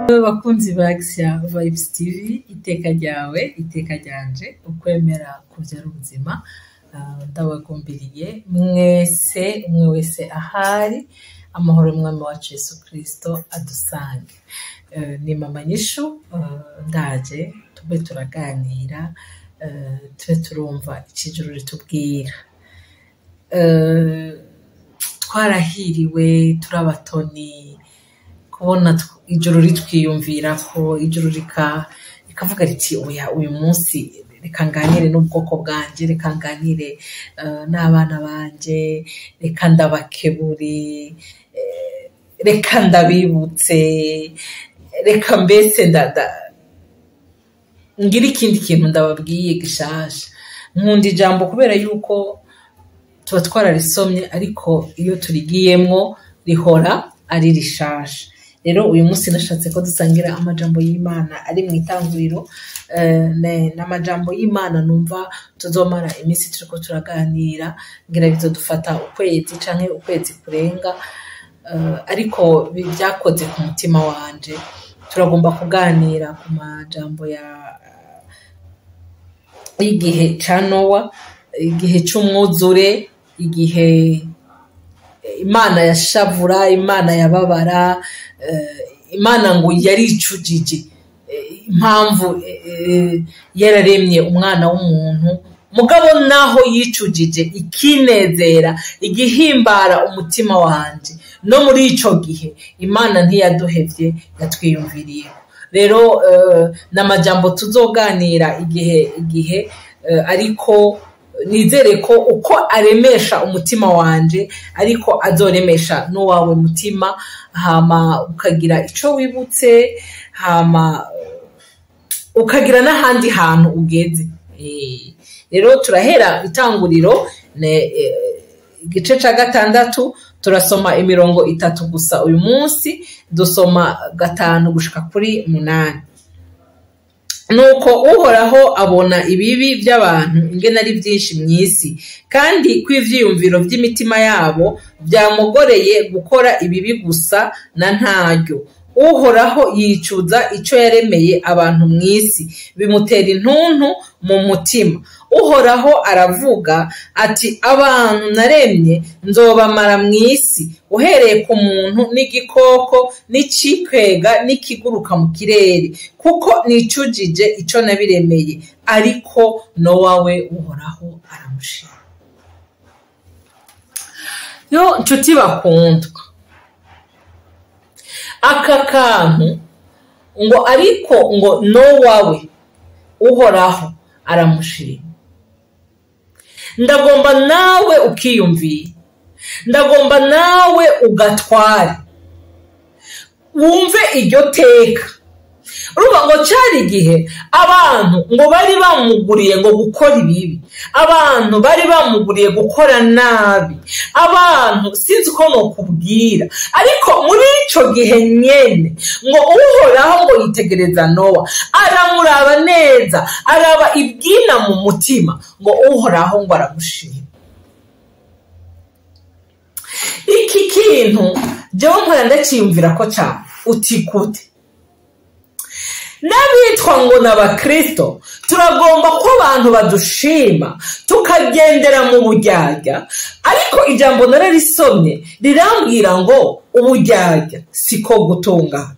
Bakunzi ba Axia Vibes TV, iteka ryawe, iteka ryanje, ukwemera kuvyara ubuzima. Ndabagumbiriye mwese, umwe wese ahari, amahoro y'umwami wacu Yesu Kristo adusange. Ni Mama Nyishu, ndaje tube turaganira, tube turumva ico ijuru ritubwira. Twarahiriwe turabatoni kubona ijuru ritwiyumvirako, ijuru rikavuga riti oya, uyu munsi reka nganire n'ubwoko bwanje, reka nganire n'abana banje, reka ndabakebure, reka ndabibutse, reka mbese ngire ikindi kintu ndababwiye gishasha. Nkunda ijambo kubera yuko tuba twararisomye, ariko iyo turigiyemwo rihora ari rishasha. Rero uyu munsi nashatse ko dusangira amajambo y'Imana ari mw'itanguriro, n'amajambo y'Imana numva tuzomara iminsi turiko turaganira, ngira bizodufata ukwezi canke ukwezi kurenga, ariko vyakoze ku mutima wanje. Turagomba kuganira ku majambo y'igihe ca Nowa, igihe c'umwuzure, igihe Imana yashavura, Imana yababara, Imana ngo yaricujije impamvu yararemye umwana w'umuntu, mugabo naho yicujije ikinezera, igihimbara umutima wanje. No muri ico gihe Imana ntiyaduhevye, yatwiyumviriye. Rero n'amajambo tuzoganira igihe, ariko nizere ko uko aremesha umutima wanje ariko azoremesha n'uwawe mutima, hama ukagira ico wibutse, hama ukagira n'ahandi hantu ugeze. Rero turahera itanguriro igice ca 6, turasoma imirongo 3 gusa uyu munsi, dusoma 5 gushika kuri 8. Nuko Uhoraho abona ibibi by'abantu ingene ari byinshi mw'isi, kandi kw'ivyiyumviro vy'imitima yabo vyamugoreye gukora ibibi gusa na ntaryo. Uhoraho yicuza ico yaremeye abantu mw'isi, bimutera intuntu mu mutima. Uhoraho aravuga ati abantu naremye nzobamara mw'isi, uhereye ku muntu n'igikoko n'icikwega n'ikiguruka mu kirere, kuko nicujije ico nabiremeye. Ariko Nowa we Uhoraho aramushima. Yo nshuti bakundwa, aka kantu ngo ariko ngo Nowa we Uhoraho aramushima. Ndagomba nawe ukiyumvira, ndagomba nawe ugatware, wumve iryo teka. Urumva ngo cari igihe abantu ngo bari bamuguriye ngo gukora ibibi, abantu bari bamuguriye gukora nabi, abantu sinzi uko nokubwira, ariko muri ico gihe nyene ngo Uhoraho ngo yitegereza Nowa, aramuraba neza, araba ibyina mu mutima, ngo Uhoraho ngo aramushima. Iki kintu jewe mpora ndaciyumvira ko cane, uti gute? N'abitwa ngo n'abakristo turagomba ko abantu badushima tukagendera mu buryarya, ariko ijambo nararisomye rirambwira ngo uburyarya siko gutungana.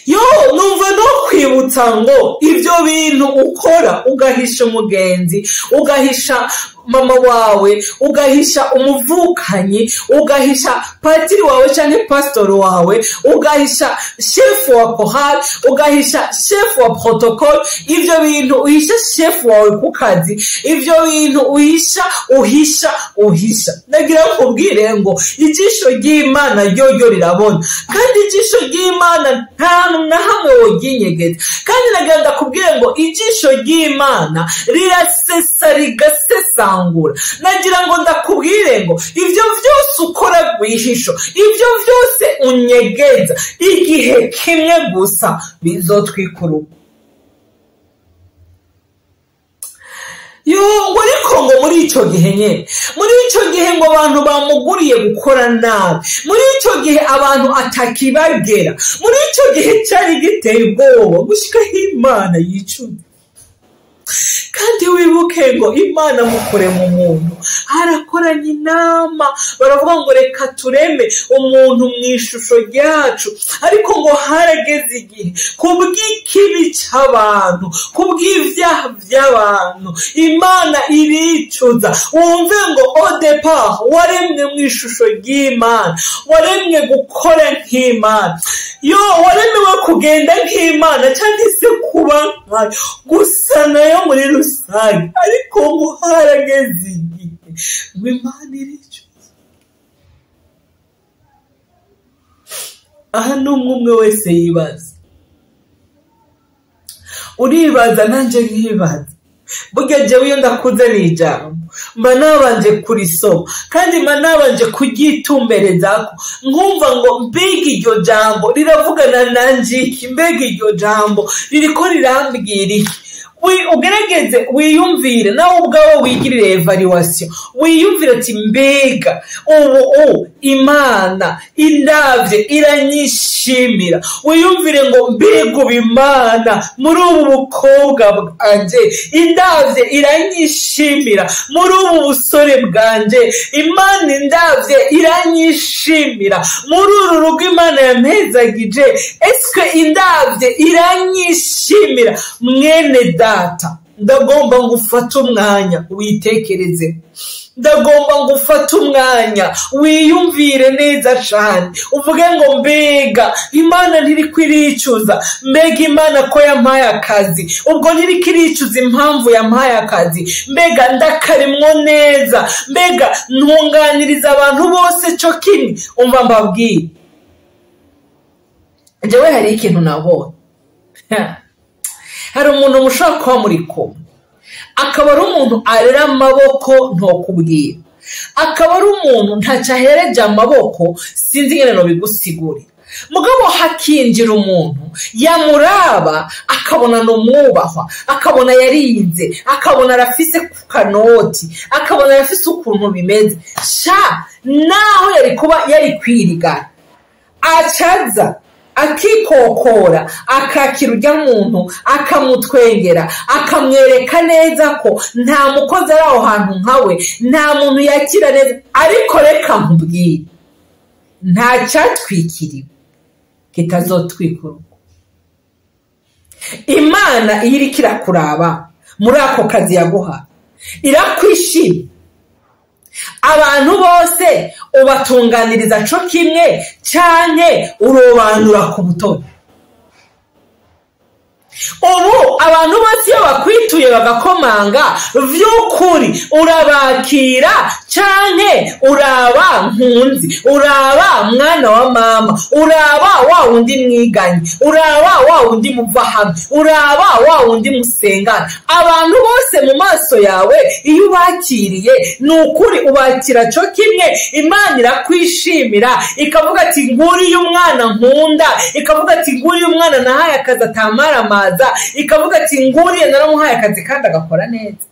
Yo numva no kwibutsa ngo ivyo bintu ukora ugahisha umugenzi, ugahisha mama wawe, ugahisha umuvukanyi, ugahisha patiri wawe canke pastor wawe, ugahisha chef wa chorale, ugahisha chef wa protocole, ivyo bintu uhisha chef wawe ku kazi, ivyo bintu uhisha uhisha uhisha. Nagira nkubwire ngo ijisho ry'Imana ryoryo rirabona, kandi ijisho ry'Imana nta na hamwe woginyegeza. Kandi nagira ndakubwire ngo ijisho ry'Imana rirasesa rigasesangura. Nagira ngo ndakubwire ngo ivyo vyose ukora rwihisho, ivyo vyose unyegeza, igihe kimwe gusa bizotwikuruka. Yo ngo ariko Ariko ngo muri icyo gihe nyine, muri icyo gihe ngo abantu bamuguriye gukora nabi, muri icyo gihe abantu atakibagera, muri icyo gihe cyari giteye ubwoba gushikaho Imana yicumye. Kandi wibuke ngo Imana mukure mu muntu harakoranye inama, baravuga ngo reka tureme umuntu mu ishusho ryacu. Ariko ngo harageze igihe kubw'ikibi cy'abantu, kubw'ibyaha by'abantu, Imana iricuza. Wumve ngo au départ waremwe mu ishusho ry'Imana, waremwe gukora nk'Imana, yo waremewe kugenda nk'Imana cyangwa se kuba nkayo, gusa nayo muri rusange. Ariko ngo harageze igihe ngo Imana iricuza. Aha ni umwe wese yibaza, uribaza nanjye nkibaza. Burya jewe iyo ndakuze ni ijambo mba nabanje kurisoma, kandi mba nabanje kuryitumberezako, nkumva ngo mbega iryo jambo riravugana nanje iki, mbega iryo jambo ririko rirambwira iki. Ugerageze wiyumvire nawe ubwawe, wigirire evaluation, wiyumvire ati mbega ubu Imana indavye iranyishimira. Wiyumvire ngo mbega ubu Imana muri ubu bukobwa bwanje indavye iranyishimira, muri ubu busore bwanje Imana indavye iranyishimira, muri uru rugo Imana yampezagije eske indavye iranyishimira. Mwene data, ndagomba ngo ufate umwanya witekereze, ndagomba ngo ufate umwanya wiyumvire neza cyane, uvuge ngo mbega Imana ntiriko iricuza, mbega Imana ko yampaye akazi, ubwo ntiriko iricuza impamvu yampaye akazi, mbega ndakarimwo neza, mbega ntunganiriza abantu bose cyo kimwe. Umva mbabwire, njyewe hari ikintu nabonye. Hari umuntu mushobora kuba muri kumwe, akaba ari umuntu arera amaboko ntokubwira, akaba ari umuntu ntacyo ahereje amaboko, sinzi ingene nobigusigurira. Mugabo hakinjira umuntu yamuraba akabona numwubahwa, akabona yarize, akabona arafise ku kanoti, akabona arafise ukuntu bimeze, sha naho yari kuba yari kwirigara acaza akikokora, akakira urya muntu, akamutwengera, akamwereka neza ko nta mukozi ari aho hantu nkawe, nta muntu yakira neza. Ariko reka nkubwire, nta cyatwikiriwe kitazotwika urugo. Imana iyo iriko irakuraba muri ako kazi yaguha, irakwishima. Abantu bose ubatunganiriza co kimwe canke urobanura ku butoni. Ubu abantu bose iyo bakwituye bagakomanga vy'ukuri urabakira canke uraba nkunzi, uraba mwana wa mama, uraba wa wundi mwiganye, uraba wa wundi muva hamwe, uraba wa wundi musengana. Abantu bose mu maso yawe iyo ubakiriye ni ukuri ubakira co kimwe. Imana irakwishimira ikavuga ati nguriye umwana nkunda, ikavuga ati nguriye umwana nahaye akazi atamaramaza, ikavuga ati nguriye naramuhaye akazi kandi agakora neza.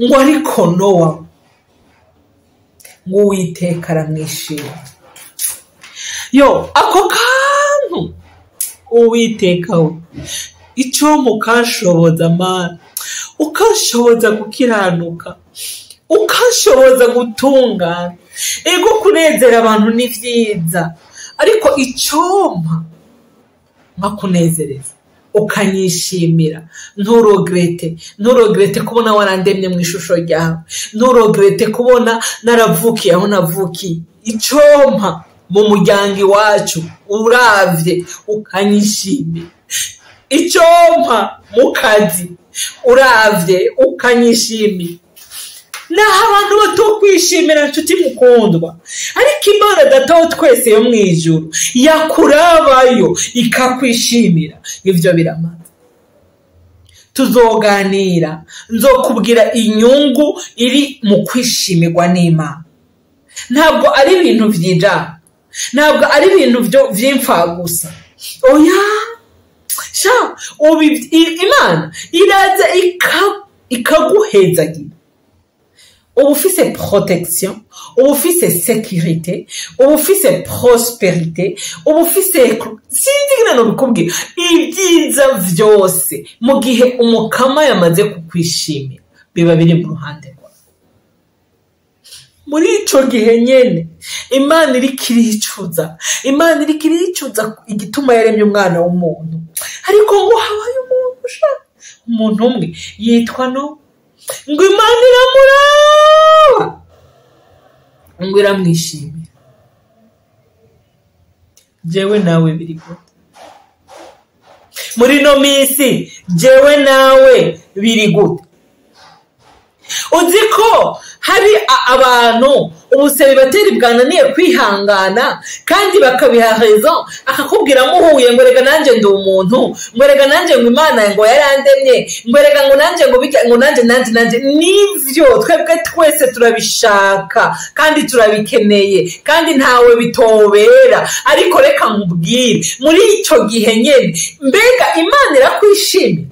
Ngo ariko Nowa ngo Uwiteka aramwishimira. Yo ako kantu Uwiteka we icyo mukanshoboza Mana, ukanshoboza gukiranuka, ukanshoboza gutungana. Ego kunezera abantu ni vyiza, ariko icompa nkakunezereza ukanyishimira, nturogerete kubona warandemye mu ishusho ryawe, nturogerete kubona naravukiye aho navukiye. Icompa mu muryango iwacu uravye ukanyishimira, icompa mu kazi uravye ukanyishimira. Naho abantu batokwishimira nshuti mukundwa, ariko Imana Data wa twese yo mu ijuru yakurabayo ikakwishimira, ivyo biramaze. Tuzoganira, nzokubwira inyungu iri mu kwishimirwa n'Imana. Ntabwo ari ibintu vy'ijambo, ntabwo ari ibintu vy'imfagusa. Oya, Sha Imana iraza ikaguhezagira. Uba ufise protection, uba ufise sécurité, uba ufise prospérité, uba ufise, sinzi ingene nobikubwira, ibyiza vyose mu gihe umukama yamaze kukwishimira biba biri mu ruhande rwawe. Muri ico gihe nyene Imana iriko iricuza, Imana iriko iricuza igituma yaremye umwana w'umuntu. Ariko ngo habaye umuntu sha, umuntu umwe yitwa no, ngo Imana iramuraba, ngo iramwishimira. Jewe nawe biri gute muri no misi? Jewe nawe biri gute? Uzi ko hari abantu ubuseribateri bwananiye kwihangana kandi bakabiha raison, akakubwira muhuye ngo rega nanje ndi umuntu, ngo rega nanje ngo Imana ngo yarandemye, ngo rega ngo nanje ngo bijya, ngo nanje nanje nanje. Nivyo, twebwe twese turabishaka kandi turabikeneye kandi ntawe bitobera. Ariko reka nkubwire, muri ico gihe nyene mbega Imana irakwishimira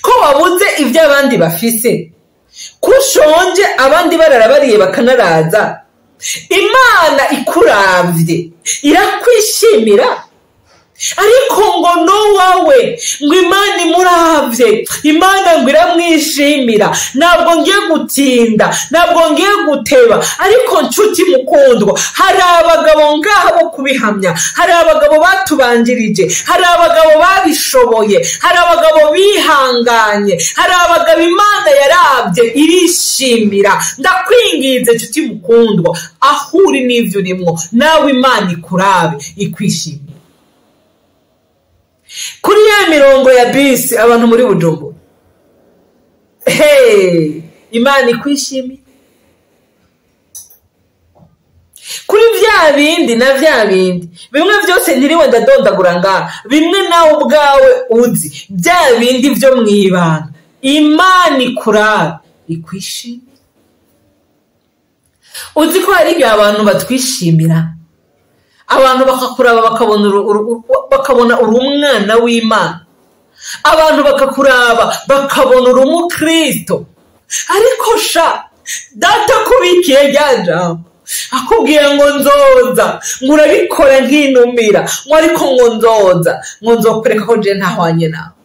ko wabuze ibyo abandi bafise, ko ushonje abandi bararabariye bakanaraza? Imana ikuravye irakwishimira. Ariko ngo Nowa we, ngo Imana imuravye, Imana ngo iramwishimira. Ntabwo ngiye gutinda, ntabwo ngiye guteba, ariko nshuti mukundwa, hari abagabo ngaha bo kubihamya, hari abagabo batubanjirije, hari abagabo babishoboye, hari abagabo bihanganye, hari abagabo Imana yaravye irishimira. Ndakwinginze nshuti mukundwa, aho uri n'ivyo urimwo, nawe Imana ikurabe ikwishimira. Kuri ya mirongo ya bisi abantu muri Bujumbura, hey, Imana ikwishimiye. Kuri vya bindi na vya bindi bimwe vyose ntiriwe ndadondagura ngaha, bimwe nawe ubwawe uzi, vya bindi vyo mwibanga, Imana ikurabe ikwishimiye. Uzi ko hari igihe abantu batwishimira, abantu bakakuraba bakabona uri umwana w'Imana, abantu bakakuraba bakabona uri umukristo. Ariko sha data kubikiye rya jambo akubwiye ngo nzoza, ngo urabikora nkinumira, ngo ariko ngo nzoza, ngo nzokwereka ko je ntahwanye nawe.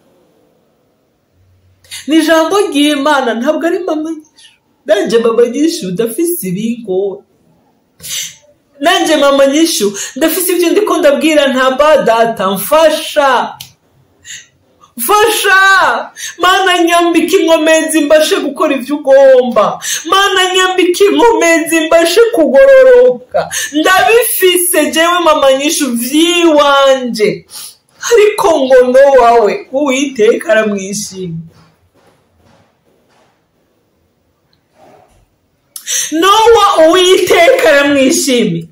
Ni ijambo ry'Imana, ntabwo ari mama nyishu. Nanje mama nyishu ndafise ibingora, nanje mama nyishu ndafise ibyo ndiko ndabwira ntaba data, mfasha mfasha Mana, nyambika inkomezi mbashe gukora ivyo ugomba. Mana, nyambika inkomezi mbashe kugororoka. Ndabifise jewe mama nyishu vyiwanje, ariko ngo Nowa we Uwiteka aramwishimira. Nowa Uwiteka aramwishimira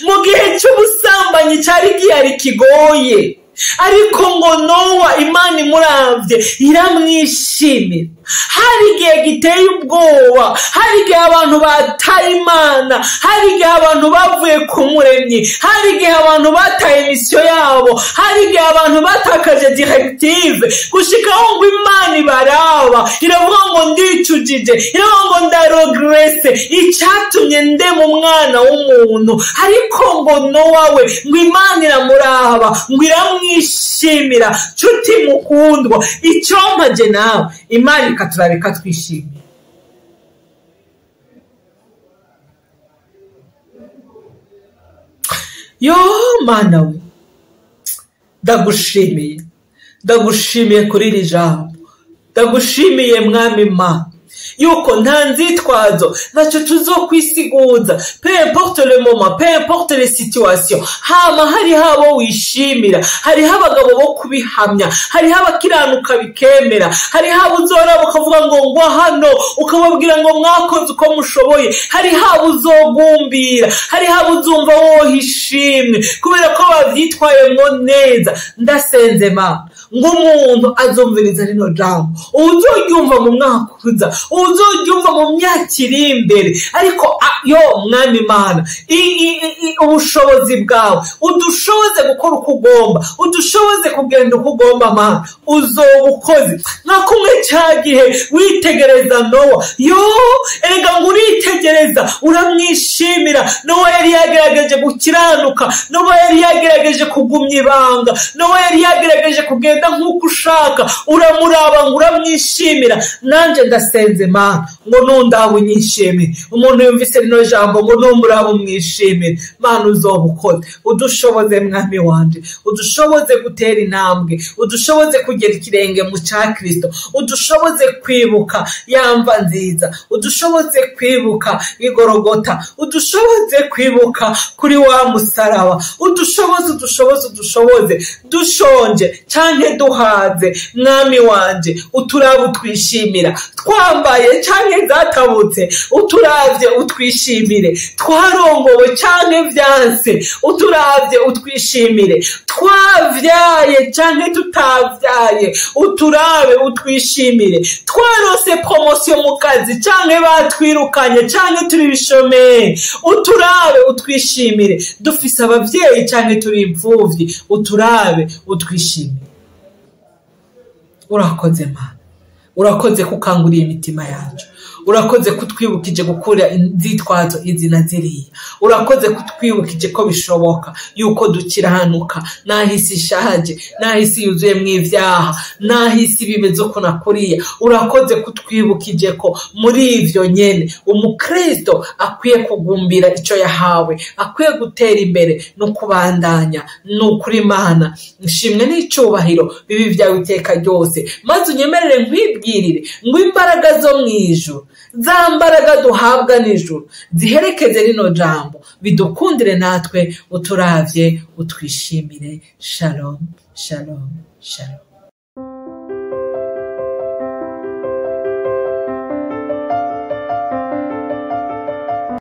mu gihe cy'ubusambanyi cyari gihari kigoye, ariko ngo Nowa Imana imuravye iramwishimira. Hari igihe giteye ubwoba, hari igihe abantu bataye Imana, hari igihe abantu bavuye ku muremyi, hari igihe abantu bataye misiyo yabo, hari igihe abantu batakaje directive, gushikaho ngo Imana ibaraba iravuga ngo ndicujije, iravuga ngo ndaregrese icyatumye ndema umwana w'umuntu. Ariko ngo Nowa we ngo Imana iramuraba ngo iramwishimira. Nshuti mukundwa, icyompaje nawe Imana ikaturabika twishimira. Yo Mana we, ndagushimiye, ndagushimiye kuri iri jambo, ndagushimiye Mwami Mana, yuko nta nzitwazo, ntacyo tuzokwisiguza, peu importe le moment, peu importe les situations. Hama hariho abo wishimira, hariho abagabo bo kubihamya, hariho abakiranuka bikemera, hariho abo uzoraba ukavuga ngo ngwa hano, ukababwira ngo mwakoze uko mushoboye, hariho abo uzogumbira, hariho abo uzumva wohishimwe kubera ko bavyitwayemwo neza. Ndasenze Mana, Ngo umuntu azumviriza rino jambo, uzoryumva mu mwaka uza, uzoryumva mu myaka iri imbere, ariko yo Mwami Imana, ubushobozi bwawe udushoboze gukora uko ugomba, udushoboze kugenda uko ugomba. Mana, uzoba ukoze nka kumwe cya gihe witegereza Nowa. Yo, erega ngo uritegereza uramwishimira. Nowa yari yagerageje gukiranuka, Nowa yari yagerageje kugumya ibanga, Nowa yari yagerageje kugenda nk'uko ushaka, uramuraba ngo uramwishimira. Nanjye ndasenze Mana ngo nundaba unyishimire. Umuntu yumvise rino jambo ngo numuraba umwishimire. Mana, uzoba ukoze, udushoboze Mwami wanje, udushoboze gutera intambwe, udushoboze kugera ikirenge mu cya Kristo, udushoboze kwibuka yamva nziza, udushoboze kwibuka igorogota, udushoboze kwibuka kuri wa musaraba, udushoboze, udushoboze, udushoboze, dushonje canke duhaze. Mwami wanje, uturaba utwishimira, twambaye canke zatabutse, uturavye utwishimire, twarongowe canke vyanse, uturavye utwishimire, twavyaye canke tutavyaye, uturabe utwishimire, twarose promotion mu kazi canke batwirukanye canke turi bishomeri, uturabe utwishimire, dufise abavyeyi canke turi imfuvyi, uturabe utwishimire. Urakoze Mana, urakoze kukanguriye imitima yacu, urakoze kutwibukije gukura inzitwazo izi na ziriya, urakoze kutwibukije ko bishoboka yuko dukiranuka, naho isi ishaje, naho isi yuzuyemwo ivyaha, naho isi bimeze uko nakuriya. Urakoze kutwibukije ko muri ivyo nyene umukristo akwiye kugumbira ico yahawe, akwiye gutera imbere no kubandanya. Ni ukuri Mana, nshimwe n'icubahiro bibi vyawe iteka ryose. Maze unyemerere nkwibwirire ngo imbaraga zo mw'ijuru, za mbaraga duhabwa n'ijuru, ziherekeze rino jambo, bidukundire natwe, uturavye utwishimire. Shalom, shalom, shalom.